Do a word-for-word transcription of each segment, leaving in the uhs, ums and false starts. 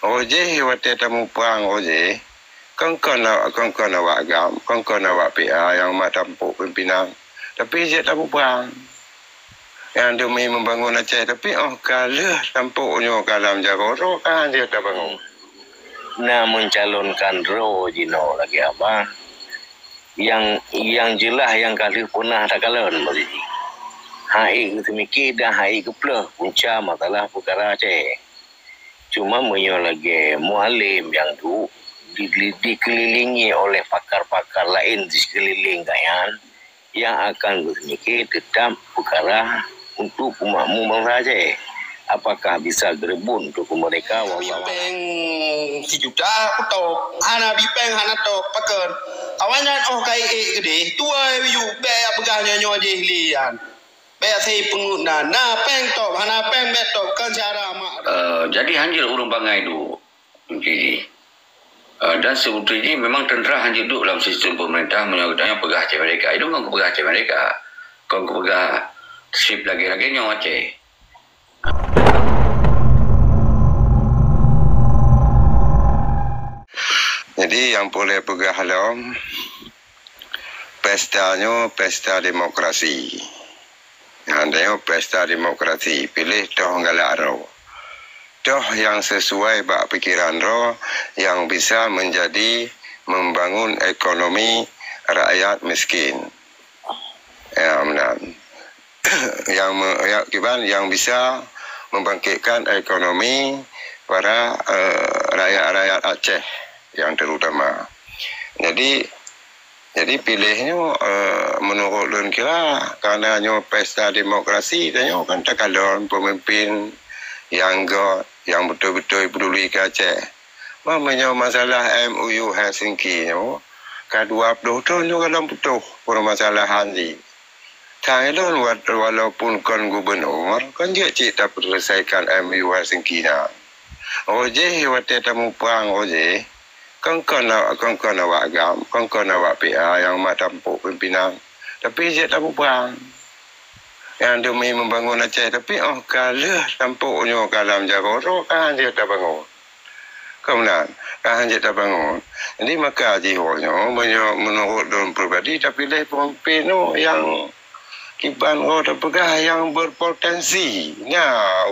Oh jih watée tamuprang oh jih, kon-kon awak, kon-kon awak GAM, kon-kon awak P A nyang mat tampok pimpinan, tapi jeuet tamuprang. Nyang demi membangun Aceh, tapi oh ka lheueh tampok nyoe ka lam jaroe droe ka hanjeuet tabangun. Na mencalonkan droe jinoe lagée haba. Nyang, nyang jeulaih nyang ka lheueh peunah takalon bak jih. Hai geuseumiké dan hai geupleueh punca masalah peukara Aceh. Cuma meunyoe lagée Mualem nyang duek di, di, dikelilingi oleh pakar-pakar laén di sekelileng gobnyan, nyang akan geuseumiké teutab peukara untuk peumakmu bansa Aceh. Apakah bisa geureubot untuk peumerdeka? Wallahu a'lam. Bipeng sijuta kutôb, hana bipeng hana tôb, pakon. Awaknyan oh ka ék keudeh, tuwoe yue bék peugah nyoe-nyoe jih lian. Bék si peungeut na, na péng tôb, hana péng bék tôb, kon cara mak. Eh, jadi hanjeuet ureuëng bangai duek, kunci jih. Eh, dan seubeutoe jih memang teuntara hanjeuet duek lam sistem pemerintah meunyoe geutanyoe peugah Aceh Merdeka. Itu memang peugah Aceh Merdeka. Kon peugah sip lagée-lagée nyoe Aceh. Jadi, nyang peureulée peugah lom, pesta nyoe pesta demokrasi. Nyan nyoe pesta demokrasi, piléh toh galak droe. Toh nyang sesuai bak pikiran droe nyang bisa menjadi membangun ekonomi rakyat miskin. Ya, meunan. Yang me-, ya, kiban yang bisa membangkitkan ekonomi para, eh, rakyat-rakyat Aceh yang terutama. Jadi, jadi piléh nyoe, eh, menurut lôn kira, karena nyoe pesta demokrasi, dan nyoe kan takalon pemimpin yang göt, yang betul-betul peduli ke Aceh. Meunyoe masalah M O U Helsinki nyoe, ka dua puluh thon nyoe ka lom putôh permasalahan jih. Thai lôn wa-, walaupun kon gubernur, kon jeuet cit tapeuselesaikan M O U Helsinki nyan. Oh jih watée tamuprang oh jih, kon-kon awak, kon-kon awak GAM, kon-kon awak P A nyang mat tampok pimpinan, tapi jeuet tamuprang. Nyang demi membangun Aceh, tapi oh ka lheueh tampok nyoe ka lam jaroe droe ka hanjeuet tabangun. Ka meunan, ka hanjeuet tabangun. Jadi maka jiwoe nyoe, meunyoe menurut lôn pribadi, tapiléh pemimpin nyoe nyang kiban droe tapeugah nyang berpotensi. Na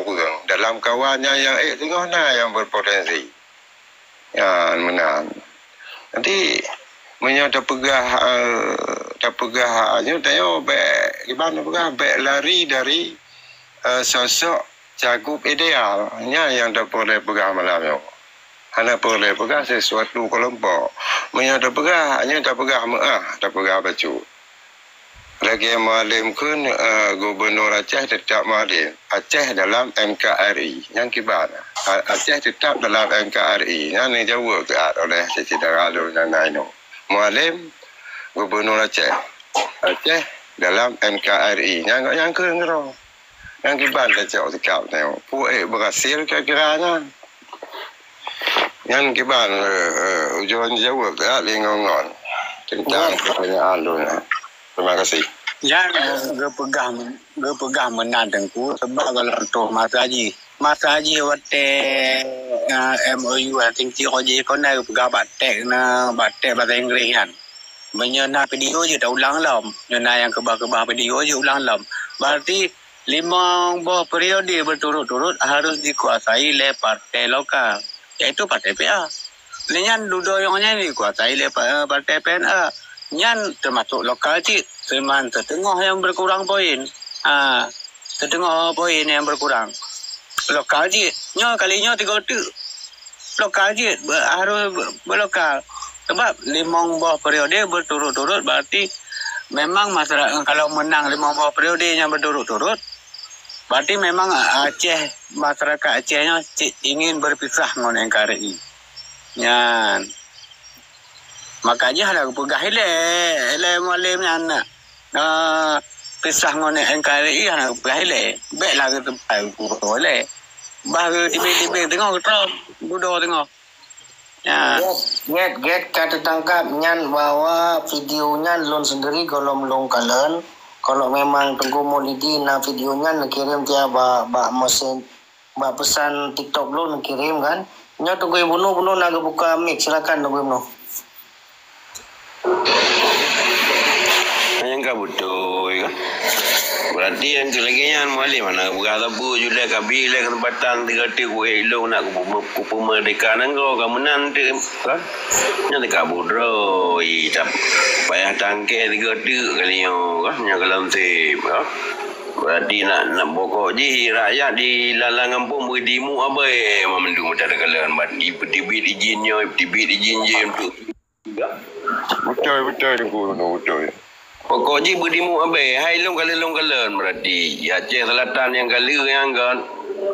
ureuëng dalam kawan nyan nyang ék singoh na nyang berpotensi. Nyan meunan. Jadi, meunyoe tapeugah, eh, tapeugah nyoe, tanyoe bék, kiban tapeugah, bék lari dari, eh, sosok cagup ideal. Nyan nyang tapeureulée peugah malam nyoe. Hana peureulée peugah sesuatu kelompok. Meunyoe tapeugah, nyoe tapeugah meuáh, tapeugah bacut. Lagée Mualem kheun, eh, Gubernur Aceh tetap Mualem. Aceh dalam N K R I. Nyan kiban. A-, Aceh tetap dalam N K R I. Nyan neujaweueb keuat oleh syedara lôn nyang na inoe. Mualem, Gubernur Aceh. Aceh dalam N K R I. Nyan, nyan kheun keudroe. Nyan kiban tacok sikap nyoe. Peue ék berhasil kira-kira nyan. Nyan kiban, eh, eh, ujoe jaweueb ya lé ngon-ngon tentang pertanyaan lôn. Terima kasih. Nyan geupeugah, geupeugah meunan Teungku, sebab kalau contoh masa jih, masa jih watée, eh, M O U Helsinki jih kon na geupeugah bak teks na, bak teks bahasa Inggris nyan. Meunyoe na video jih taulang lom. Nyoe na nyang keubah-keubah video jih ulang lom. Berarti limong boh periode berturut-turut harus dikuasai lé partai lokal, yaitu partai P A. Lé nyan dudoe nyang nyan dikuasai lé pa-, partai P N A. Nyan teumasok lokal cit, cuma siteungoh nyang berkurang poin. Ha, siteungoh poin nyang berkurang. Lokal cit. Nyoe kali nyoe tiga teuk. Lokal cit, be-, harus be-, berlokal. Sebab limong boh periode berturut-turut berarti memang masyarakat, kalau menang limong boh periode nyang berturut-turut, berarti memang Aceh, masyarakat Aceh nyoe cit ingin berpisah ngon N K R I. Nyan. Makanya hana geupeugah ilée, ilée Mualem nyan, eh, pisah ngon N K R I hana geupeugah ilée. Bék lah geuteumpat geupeugah ilée. Bah geutibeng-tibeng teungoh geutrok, dudoe teungoh. Ya. Get, get, get ka teutangkap nyan bahwa video nyan lôn sendiri gohlom lôn kalon. Kalau memang Teungku Maulidi na video nyan, neukirém tieb bak, bak mesin, bak pesan TikTok lôn neukirém kan. Nyoe Teungku Ibnu, Ibnu na geubuka mic, silakan Teungku Ibnu. Nyang ka beutôi kan? Berarti nyang keu lagèe nyan mualim hana peugah sapeue ju lé, ka bi lé keuseumpatan tiga teuk kuék ilong nak kupeumerdeka nanggroe ka meunan teuk kan? Nyan ka budroe payah tangke tiga teuk kali nyoe kan? Nyang ka lansep kan? Berarti nak, nak pokok jih rakyat di lalang gampông beudimu abée mandum pada kalon ban ipeuteubit ijin nyoe, ipeuteubit ijin jih untuk Beutôi, beutôi, Teungku, beutôi. Pokok jih beudimu abée, hai lôn kalon, lôn kalon berarti. Di Aceh Selatan nyang ka lheueh nyan kan,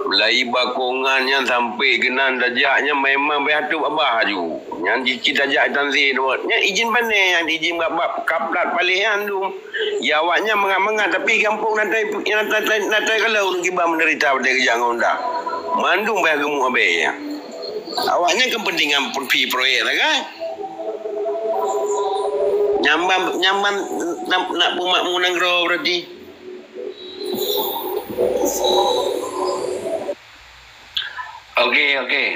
mulai Bakongan nyan sampai keunan tajak nyan memang beh ateueh babah aju. Nyan jicit tajak itansi nuwat. Nyan ijin pané nyan ijin bak, bak kaplat paléh nyan dum. Ya awak nyan mangat-mangat tapi gampông natai, natai, natai, natai kalau ureueng kiban menderita pada keujang honda. Mandum beh geumuk abée nyan. Awak nyan kepentingan pi proyek sagai. Nyaman, nyaman nak, nak peumakmu nanggroe berarti. Okey, okey.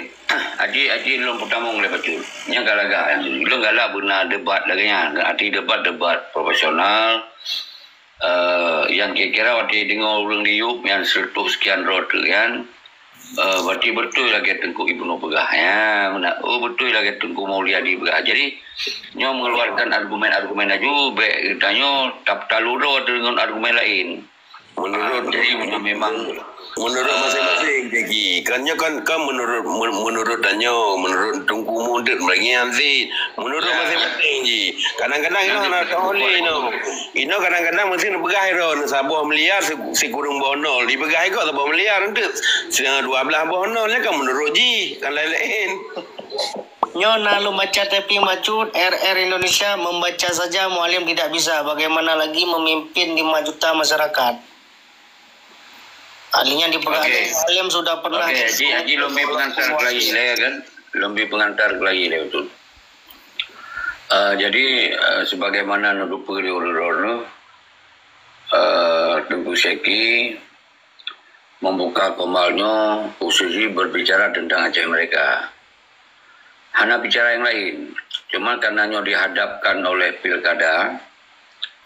Aji, aji lôn peutamong lé bacut. Nyang galak-galak. Lôn galak beuna debat lagèe nyan. Arti debat, debat profesional. Eh, nyang kira-kira watèe deungoe ureueng di YouTube nyang seratus sekian droe teuk nyan, eh, berarti beutôi lagèe Teungku Ibnu peugah, ya, meunan. Oh, beutôi lagèe Teungku Mauliadi peugah. Jadi, nyoe mengeluarkan argumen-argumen laju, bèk geutanyoe tap-, talu droe deungon argumen laén. Menurut, ah, jadi, memang menurut masing-masing, Kaki. Kan nyoe kan, kan menurut, men-, menurut tanyoe, menurut Teungku Mudin lagèe nyan sit. Menurut masing-masing jih. Kadang-kadang inoe hana teuoleh inoe. Inoe kadang-kadang meusti neupeugah droe, saboh miliar si-, sikureueng boh nol. Dipeugah iko saboh miliar, enteuk dua belas boh nol, nyan kan menurut jih, kan laén-laén. Nyoe na lôn baca typing bacut, R R Indonesia membaca saja mualim tidak bisa, bagaimana lagi memimpin lima juta masyarakat. Ahlinya dipeugah mualim sudah pernah. Okey, jadi, jadi lôn bi pengantar lagi lé kan. Lôn bi pengantar lagi lé betul. Eh, jadi, eh, sebagaimana neudupeue di uroe-uroe nyoe, eh, Teungku Syeki membuka komal nyoe khusus berbicara tentang Aceh Merdeka. Hana bicara nyang laén. Cuma karena nyoe dihadapkan oleh pilkada,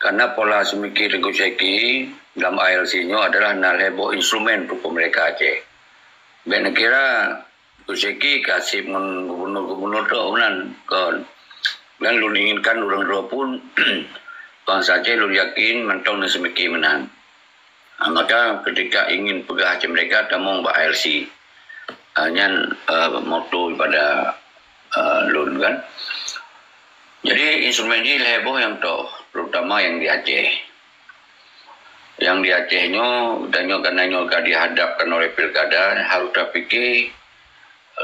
karena pola seumike Teungku Syeki dalam A L C nyoe adalah na lhèe boh instrumen untuk peumerdeka Aceh. Bèk neukira Teungku Syeki ka seb ngon gubernur-gubernur tok meunan kon. Dan lôn inginkan ureueng droe pun bansa Aceh lôn yakin mantong na seumike meunan. Ah, maka ketika ingin peugah Aceh Merdeka tamong bak A L C. Ah, nyan, eh, moto daripada, eh, lôn kan. Jadi instrumen jih lhèe boh nyang toh, terutama nyang di Aceh. Nyang di Aceh nyoe, dan nyoe karena nyoe ka dihadapkan oleh pilkada, harus tapike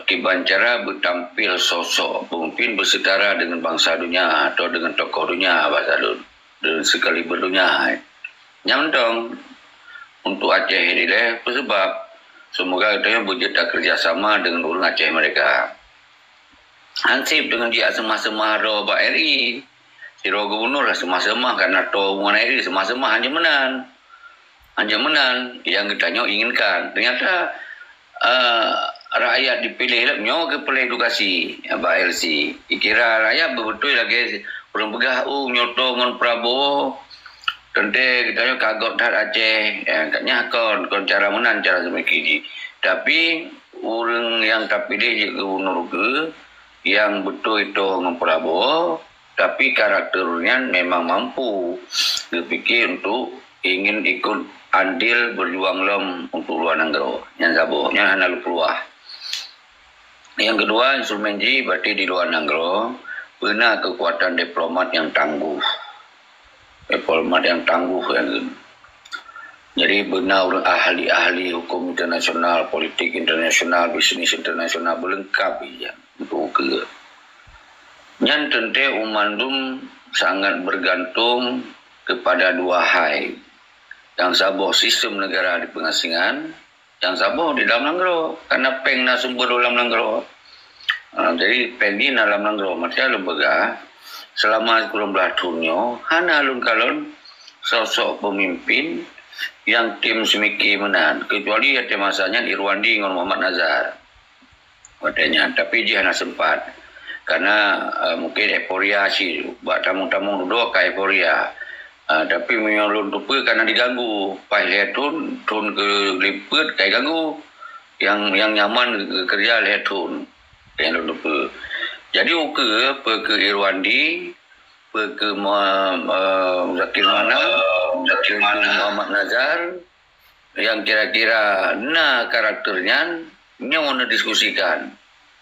kiban cara beutampil sosok pemimpin bersetara dengan bangsa dunia atau dengan tokoh dunia, bahasa lôn, dengan sekaliber dunia. Nyan mantong untuk Aceh dilèe, peusabab semoga geutanyoe beujeuet takeureuja sama dengan ureueng Aceh Merdeka. Hanseb dengan jiak seumah-seumah droe bak R I. Sidroe gubernur lah seumah-seumah, karena toe hubungan R I seumah-seumah, hanjeuet meunan. Hanjeuet meunan nyang geutanyoe inginkan. Ternyata, eh, rakyat dipiléh lom nyoe keu peue edukasi bak A L C. Dikira rakyat beubeutôi lagèe ureueng peugah, "Oh, nyoe toe ngon Prabowo." Teuntèe geutanyoe ka göt that Aceh. Ya, nyan kon, kon cara meunan cara seumike jih. Tapi ureueng nyang tapiléh jeuet gubernur keu nyang beutôi toe ngon Prabowo, tapi karakter nyan memang mampu geupike untuk ingin ikut andil berjuang lom untuk luwa nanggroe. Nyan saboh, nyan hana lôn peuluah. Nyang keudua, instrumen jih berarti di luwa nanggroe beuna keukuatan diplomat nyang tangguh. Diplomat nyang tangguh nyan. Jadi beuna ureueng ahli-ahli hukum internasional, politik internasional, bisnis internasional, beuleungkap jih nyan untuk ukeue. Nyan teuntèe u mandum sangat bergantung kepada dua hai. Nyang saboh sistem negara di pengasingan, nyang saboh di dalam nanggroe. Karena péng na sumber dalam nanggroe. Ha, jadi péng jih na lam nanggroe. Maksud lôn peugah, selama sikureueng blaih thon nyoe, hana lôn kalon sosok pemimpin nyang tem seumike meunan, kecuali watèe masa nyan Irwandi ngon Muhammad Nazar. Watèe nyan, tapi jih hana sempat. Karena uh, mungkin euforia cit, bak tamong-tamong dudoe ka euforia. Uh, tapi meunyoe lôn teupeue karena diganggu, pas lhèe thon, thon keu lipet ka ganggu. Yang yang nyaman keureuja lhèe thon, nyang lôn teupeue. Jadi ukeue peu keu Irwandi, peu keu Mu- uh, Muzakir Manaf, peu keu Muhammad Nazar, yang kira-kira na karakter nyan, nyoe neudiskusikan.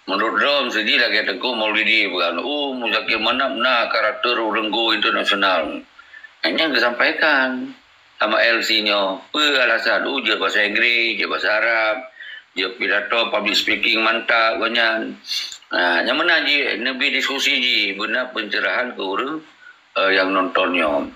Menurut droe, siji lagèe Teungku Maulidi bukan, oh, Muzakir Manaf na karakter ureueng go internasional. Nyan geusampaikan sama L C nyoe. Peue alasan? Oh, jeuet bahasa Inggris, jeuet bahasa Arab, jeuet pidato, public speaking mantap gobnyan. Ha, nyang meunan jih, neubi diskusi jih, beuna pencerahan keu ureueng uh, yang nonton nyoe.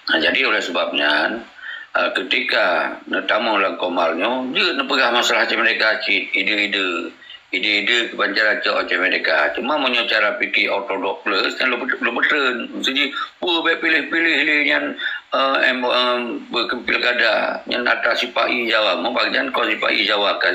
Nah, jadi oleh sebab nyan, uh, ketika neutamong lam Komal nyoe, jeuet neupeugah masalah Aceh Merdeka cit, ide-ide, ide-ide keubancaran cok Aceh Merdeka. Cuma meunyoe cara pikir ortodok plus, kan lôn lôn peutreun. Maksud jih, peue bèk piléh-piléh lé nyan, uh, em, um, pilkada, nyan atra sipa-i Jawa. Meubagian kon sipa-i Jawa, ka,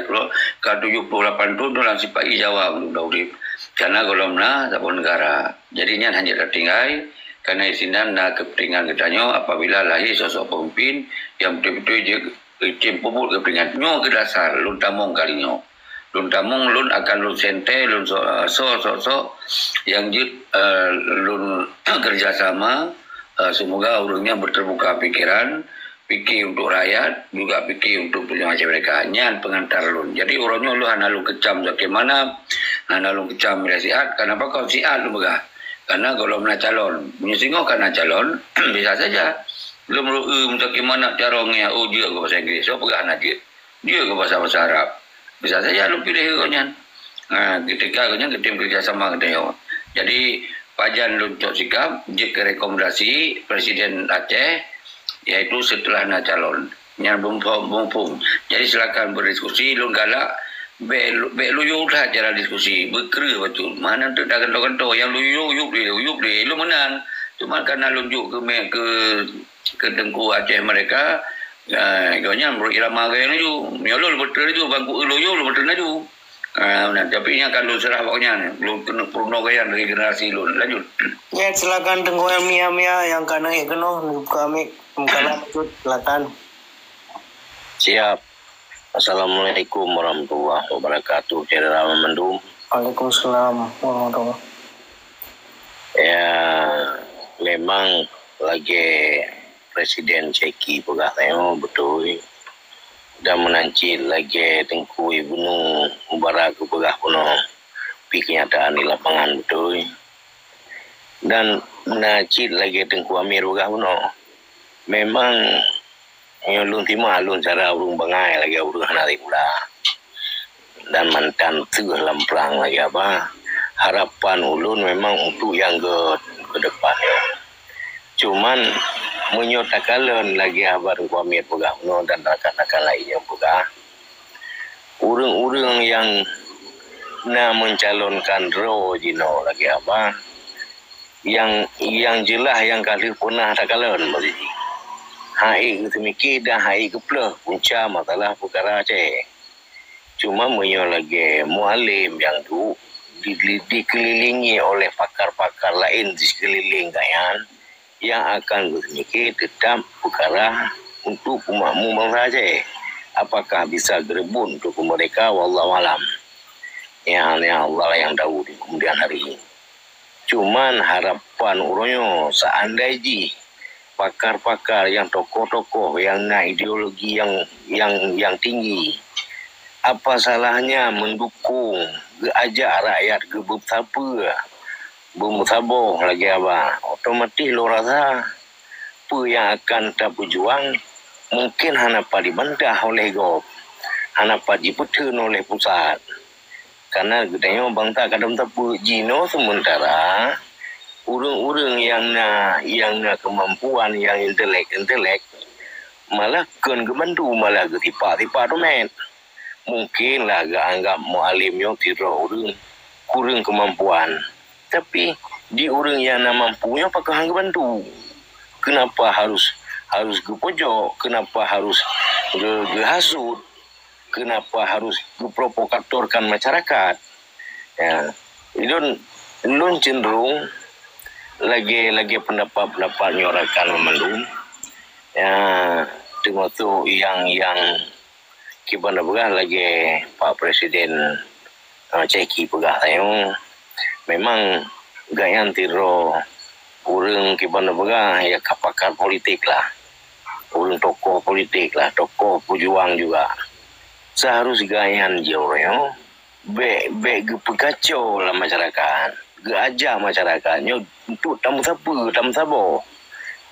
ka tujoh puluh lapan thon dalam sipa-i Jawa, udah urip. Karena golom na saboh negara. Jadi nyan hana tatinggai, karena isinan na keupentingan geutanyoe apabila lahé sosok peumimpin nyang beutôi-beutôi jeuet peubuet keupentingan. Nyoe keu dasar lôn tamong kali nyoe. Lôn tamong, lôn akan lôn sentée, lôn so- so- sosok nyang jeuet uh, lôn kerjasama. Uh, semoga ureueng nyan berterbuka pikiran, pikir untuk rakyat, juga pikir untuk tujuan Aceh Merdeka. Nyan pengantar lôn. Jadi uroe nyoe lôn hana lôn kecam Zakir Manaf, hana lôn kecam Rizik Syihab. Kenapa kok Syihab lôn peugah? Karena golom na calon. Meunyoe singoh ka na calon, bisa saja. Lôn meureu'eu Zakir Manaf carông ya, oh jeuet keu bahasa Inggris. Soe peugah hana jeuet? Jeuet keu bahasa-bahasa Arab. Bisa saja lôn piléh keu nyan. Ha, ketika nyan geutem kerjasama geutanyoe. Jadi pajan lôn cok sikap, jeuet keu rekomendasi Presiden Aceh, yaitu setelah na calon. Nyan beuphom, beuphom. Jadi silakan berdiskusi, lôn galak bèk bèk luyô that cara diskusi, beukreueh bacut. Mana tu dah ganto-ganto, nyang luyô yup lé, yup lé, lôn meunan. Cuma karena lôn jok keu mè keu keu Teungku Aceh Merdeka, uh, gobnyan meureu'ôt irama gaya laju. Meunyoe lôn leubeutreun laju, bangku luyô leubeutreun laju. Uh, nah, tapi nyang ka lôn seurah bak nyan, lôn keuneuk peurunoe gaya dari generasi lôn. Lanjut. Ya, silakan Teungku Mia-Mia nyang ka neuék keunoe, neubuka mic. Buka mic, silakan. Siap. Assalamualaikum warahmatullahi wabarakatuh. Syedara mandum. Waalaikumsalam warahmatullahi. Ya, memang lagèe Presiden Syeki peugah tanyoe beutôi. Dan meunan cit lagèe Teungku Ibnu Mubarak geupeugah bunoe, pi keunyataan di lapangan beutôi. Dan meunan cit lagèe Teungku Amir peugah bunoe. Memang nyoe lôn simak lôn cara ureueng bangai lagèe ureueng hana ribula. Dan mantan teuh lam prang lagèe apa. Harapan ulôn memang untuk nyang ke, ke depan nyoe. Cuman meunyoe takalon lagèe haba Teungku Amir peugah bunoe dan rakan-rakan laén nyang peugah, ureueng-ureueng nyang na mencalonkan droe jinoe lagèe haba, nyang nyang jeulaih nyang ka lheueh peunah takalon bagi jih. Hai geuteumiké dan hai geupleuh punca masalah peukara Aceh. Cuma meunyoe lagèe Mualem nyang duek di, di, dikelilingi oleh pakar-pakar laén di sekeliling gobnyan, nyang akan geuteumiké teutap peukara untuk peumakmu bansa Aceh. Apakah bisa geureubot untuk peumerdeka? Wallahu alam. Nyan, nyan Allah nyang tahu di kemudian hari. Cuman harapan uroe nyoe, seandai jih pakar-pakar nyang tokoh-tokoh nyang na ideologi nyang nyang nyang tinggi, apa salahnya mendukung, geuajak rakyat geubeutapeue, beumeusaboh lagèe haba, otomatis lôn rasa peue nyang akan tapeujuang mungkin hana pat jibantah oleh gob, hana pat jipeutheun oleh pusat. Karena geutanyoe bansa kadang tapeuet jinoe sementara ureueng-ureueng nyang na nyang na keumampuan nyang intelek-intelek malah kon geubantu, malah geusipak-sipak teumèt. Mungkinlah geuanggap Mualem nyoe sidroe ureueng kureueng keumampuan. Tapi di ureueng nyang na mampu nyoe pakon han geubantu? Kenapa harus harus geupojok? Kenapa harus geu- geuhasut? Kenapa harus geuprovokatorkan masyarakat? Ya, lôn, lôn cenderung lagèe, lagèe pendapat-pendapat nyoe rakan mandum. Ya, termasuk yang, yang kiban peugah lagèe Pak Presiden, eh, Cheki peugah tanyoe. Memang gobnyan sidroe ureueng kiban peugah ya ka pakar politik lah. Ureueng tokoh politik lah, tokoh pejuang juga. Seharus gobnyan jih uroe nyoe bèk, bèk geupeukacau lam masyarakat, geuaja masyarakat nyoe untuk tameusapeue, tameusaboh.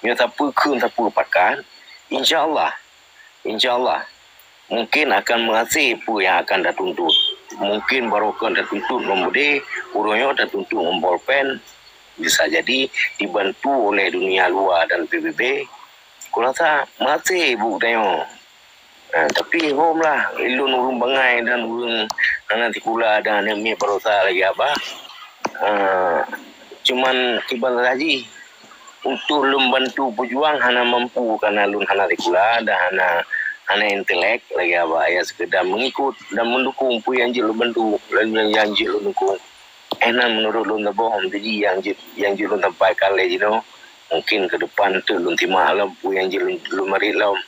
Nyoe sapeue kheun, sapeue pakat, insya Allah, insya Allah, mungkin akan meuhasé peue nyang akan tatuntut. Mungkin barô kon tatuntut ngon beudé, uroe nyoe tatuntut ngon bolpen, bisa jadi dibantu oleh dunia luar dan P B B. Kurasa meuhasé buet tanyoe. Ha, tapi hom lah, ulôn ureueng bangai dan ureueng hana sikula dan aneuk miet baroesa lagèe Abah. Ha, cuman kiban saja jih, untuk lôn bantu pejuang hana mampu, karena lôn hana sikula dan hana, hana intelek lagèe Abah, ya sekedar mengikut dan mendukung peue nyang jeuet lôn bantu, dan nyang, nyang jeuet lôn dukung. Eh, nan meunurot lôn saboh, jadi nyang jeuet, nyang jeuet lôn sampaikan lé jinoe, mungkin keu depan teuk lôn simak lom peue nyang jeuet lôn, lôn marit lom.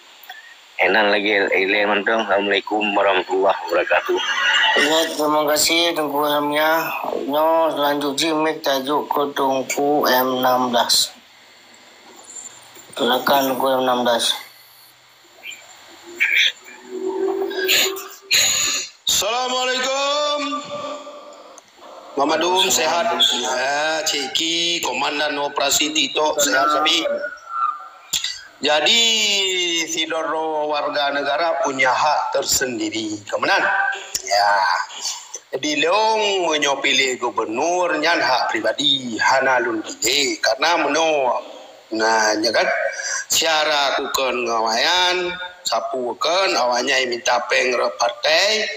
Eh, nan lagèe ilèe mantong. Assalamualaikum warahmatullahi wabarakatuh. Ya, terima kasih Teungku Helmia. Nyoe lanjut jih mic tajok keu Teungku M enam belas. Silakan Teungku M enam belas. Assalamualaikum. Mamadum sehat. Ya, Cik Ki, Komandan Operasi Tito, sehat sabi. Jadi, sidroe warga negara punya hak tersendiri. Keumenan? Ya. Jadi, lôn meunyoe piléh gubernur nyan hak pribadi, hana lôn piléh. Karena meunoe, nah, nya kan, siara kukon ngon awaknyan, sapeue kukon, awaknyan minta péng rot partai,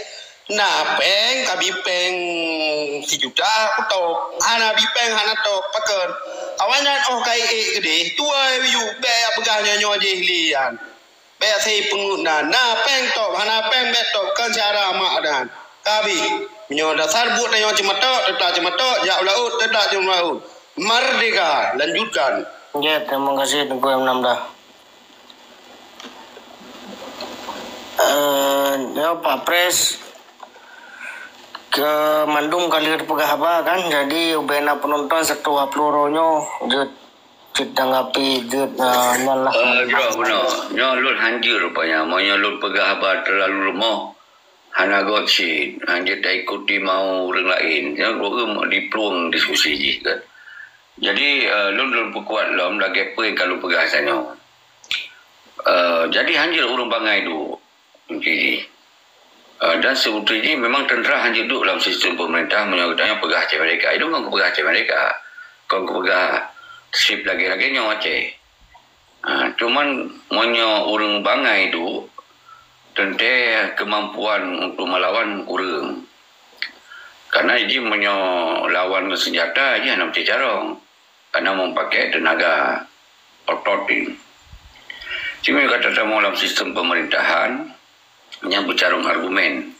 na péng, kabi péng sijuta, kutôb. Hana bi péng, hana tôb, pakon. Awaknyan oh ka ék-ék keudéh, tuwoe yue, bèk peugah nyoe-nyoe jih lé nyan. Bèk asai peungeut nan. Na péng tôb, hana péng bèk tôb, kon siara mak dan. Kabi, meunyoe dasar buet tanyoe ceumatok, teutap ceumatok, jak u laôt, teutap jak u laôt. Merdeka, lanjutkan. Ya, terima kasih Teungku M enam belas. Eh, nyoe Pak Pres, keu mandum ka lheueh peugah haba kan, jadi ubena penonton satu dua puluh roh nyoe jeuet Cit tanggapi jeuet, ah, nyan lah. Eh, jroh bunoe. Nyoe lôn hanjeuet rupanya. Meunyoe lôn peugah haba teulalu leumoh, hana goe cit. Hanjeuet taikuti mau ureueng laén. Nyoe ureueng diplueng diskusi jih kan. Jadi, eh, lôn, lôn peukuat lom lagèe peue nyang ka lôn peugah tanyoe. Eh, jadi hanjeuet ureueng bangai duek. Kunci jih. Eh, dan seubeutoe jih memang teuntara hanjeuet duek lam sistem pemerintah meunyoe geutanyoe peugah Aceh Merdeka. Itu kon kupeugah Aceh Merdeka. Kon kupeugah sip lagèe-lagèe nyoe Aceh. Ah, cuman meunyoe ureueng bangai duek, teuntèe keumampuan untuk meulawan kureueng. Karena jih meunyoe lawan ngon seunjata, jih hana meusti carông. Karena meupaké teunaga otot jih. Cuma ka tatamong lam sistem pemerintahan, nyan beucarông argumen,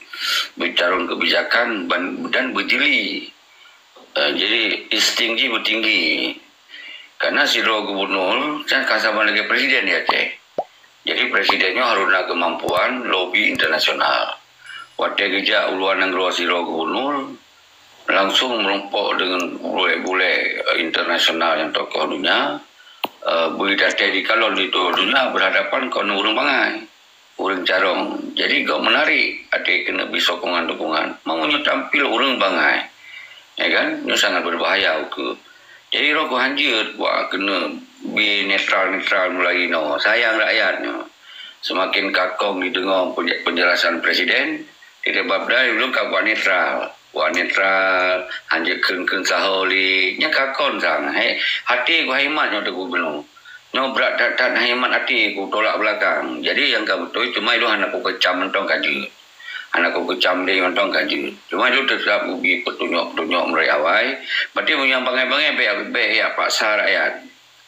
beucarông kebijakan ban, dan beujeli. Eh, jadi, insting jih beutinggi. Karena sidroe gubernur, kan ka sama lagèe presiden di Aceh. Jadi, presiden nyoe harôh na keumampuan lobi internasional. Watèe geujak u luwa nanggroe sidroe gubernur, langsung meurumpok deungon bulèe-bulèe, eh, internasional nyang tokoh donya, eh, beu taté jikalon di donya berhadapan kon ureueng bangai, ureueng carông. Jadi, gob meunarek até keuneuk bri sokongan dukungan. Meunyoe tampil ureueng bangai, ya kan, nyoe sangat berbahaya ukeue. Jadi, roh keuh hanjeuet, wah, keuneuk bri netral-netral mulai inoe. Sayang rakyat nyoe. Semakin kakong jideungoe penje-, penjelasan presiden, di bab dai ulôn ka buat netral. Buat netral, hanjeuet kheun-kheun saho lé, nyan kakon sang. He, até kuhemat nyoe Teungku Gubernur. Nyoe brat that-that hemat até kutolak beulakang. Jadi nyang ka beutôi cuma ilôn hana kukeucam mantong ka jeuet. Hana kukeucam lé mantong ka jeuet. Cuma ilôn teutap kubi peutunyok-peutunyok meuraya awai. Berarti meunyoe bangai-bangai bèk, bèk jak paksa rakyat.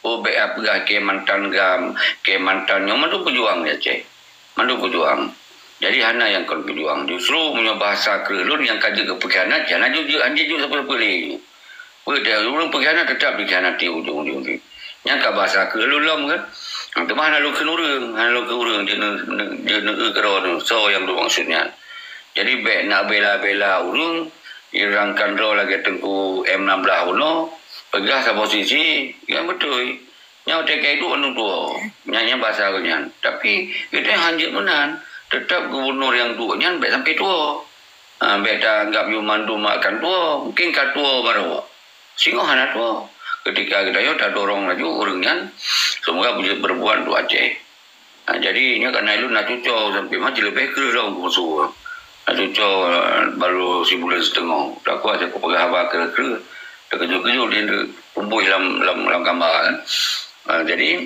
Oh, bèk jak peugah kèe mantan GAM, kèe mantan nyoe mandum peujuang di Aceh. Mandum peujuang. Jadi hana nyang kon peujuang. Justru meunyoe bahasa kreueh lôn nyang ka jeuet keu peukhianat, hana jeuet, jeuet, hana jeuet sapeue-sapeue lé. Peue teuh, ureuëng peukhianat teutap dikhianati ujong-ujong jih. Nyang ka bahasa kreueh lôn lom kan. Teuma hana lôn kheun ureuëng, hana lôn kheun ureuëng jeuet neu-, neu-, jeuet neu-, eu keudroe nyoe, soe nyang lôn maksud nyan. Jadi bék nak bela-bela ureuëng, irangkan droe lagée Teungku M enam belas bunoe, peugah saboh sisi, nyang beutôi. Nyoe watée ka iduek mandum tuwoe. Nyan, nyan bahasa geuh nyan. Tapi, geutanyoe hanjeuet meunan. Teutap gubunur nyang duek nyan bék sampai tuwoe. Ha, bék taanggab yue mandum akan tuwoe. Mungken ka tuwoe baroe. Singoh hana tuwoe. Keutika geutanyoe tadorong laju ureuëng nyan, seumoga beujeuet beureubuat untuk Aceh. Ha, jadi, nyoe kana lôn na cuco sampai mah leubeh kreueh lom keu musoh. Na cuco, eh, baru sibuleuen siteungoh. Takot aja kupeugah haba kreueh-kreueh. Teukeujot-keujot dia peubuih lam, lam, lam kama, kan. Ha, jadi,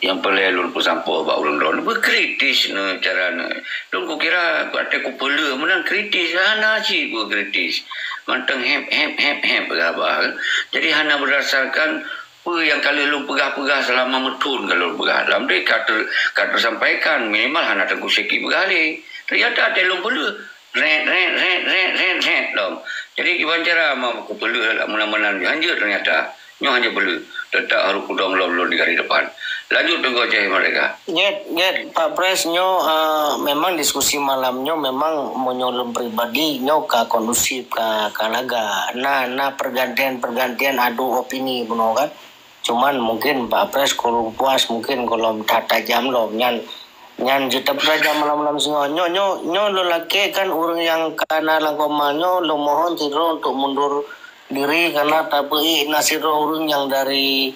nyang peureulée lôn peusampoe bak ureuëng droeneuh, beukritis neuh cara neuh. Lôn kukira, watée kupeuleueh meunan kritis, hana cit beukritis. Mantong hep, hep, hep, hep, peugah haba. Jadi, hana berdasarkan peue nyang ka lheueh lôn peugah-peugah seulama meuthon ka lôn peugah. Lam deh ka ter-, ka teusampaikan, minimal hana Teungku Syeki peugah lé. Teunyata watée lôn peuleueh, ret, ret, ret, ret, ret, ret lom. Jadi kiban cara ma kupeuleueh meunan-meunan hanjeuet teunyata. Nyoe hanjeuet peuleueh. Teutap harôh kudong lom lôn di garis depan. Lanjut Teungku Aceh Merdeka. Gét, gét, Pak Pres, nyoe, eh, memang diskusi malam nyoe memang meunyoe lôn pribadi nyoe ka kondusif, ka, ka laga. Na, na pergantian-pergantian adu opini bunoe kan. Cuman mungkin Pak Pres kurang puas, mungkin gohlom that tajam lom nyan, nyan jeuet tapeutajam malam-malam singoh. Nyoe, nyoe, nyoe lôn lakée kan ureuëng nyang ka na lam koma nyoe, lôn mohon sidroe untuk mundur diri karena tabeuiek na sidroe ureuëng nyang dari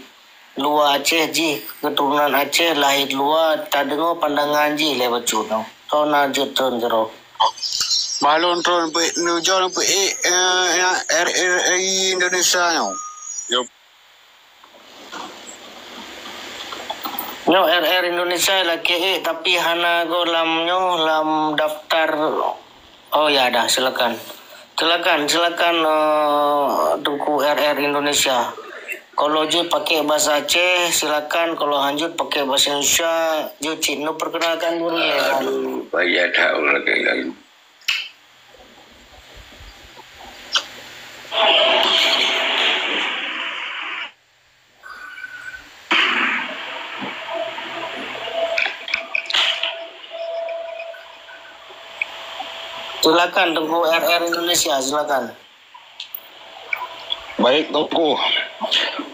luwa Aceh jih, keturunan Aceh, lahé luwa, tadeungoe pandangan jih lé bacut nyoe. Soe na jeuet tron sidroe. Bah lôn tron peuék, neujon peuék, eh, ya, R R I Indonesia nyoe. Yo. Nyoe R R Indonesia lakée ék, tapi hana goe lam nyoe, lam daftar. Oh ya, dah, silakan. Silakan, silakan, eh, Teungku R R Indonesia. Kalau jeuet pakai bahasa Aceh, silakan. Kalau hanjeuet pakai bahasa Indonesia, jeuet cit. Neu perkenalkan diri, ya, kan? Aduh, bahaya that orang lagi lain. Silakan, Teungku R R Indonesia, silakan. Baik, Teungku.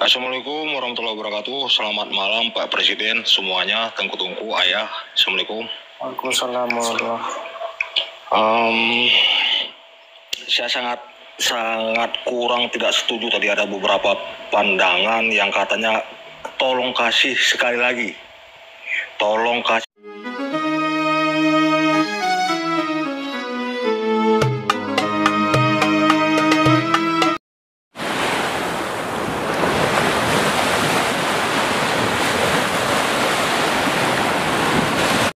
Assalamualaikum warahmatullahi wabarakatuh. Selamat malam, Pak Presiden, semuanya, Teungku-teungku, Ayah. Assalamualaikum. Waalaikumsalam warahmatullahi. Em, saya sangat, sangat kurang tidak setuju tadi ada beberapa pandangan yang katanya, "Tolong kasih sekali lagi. Tolong kasih."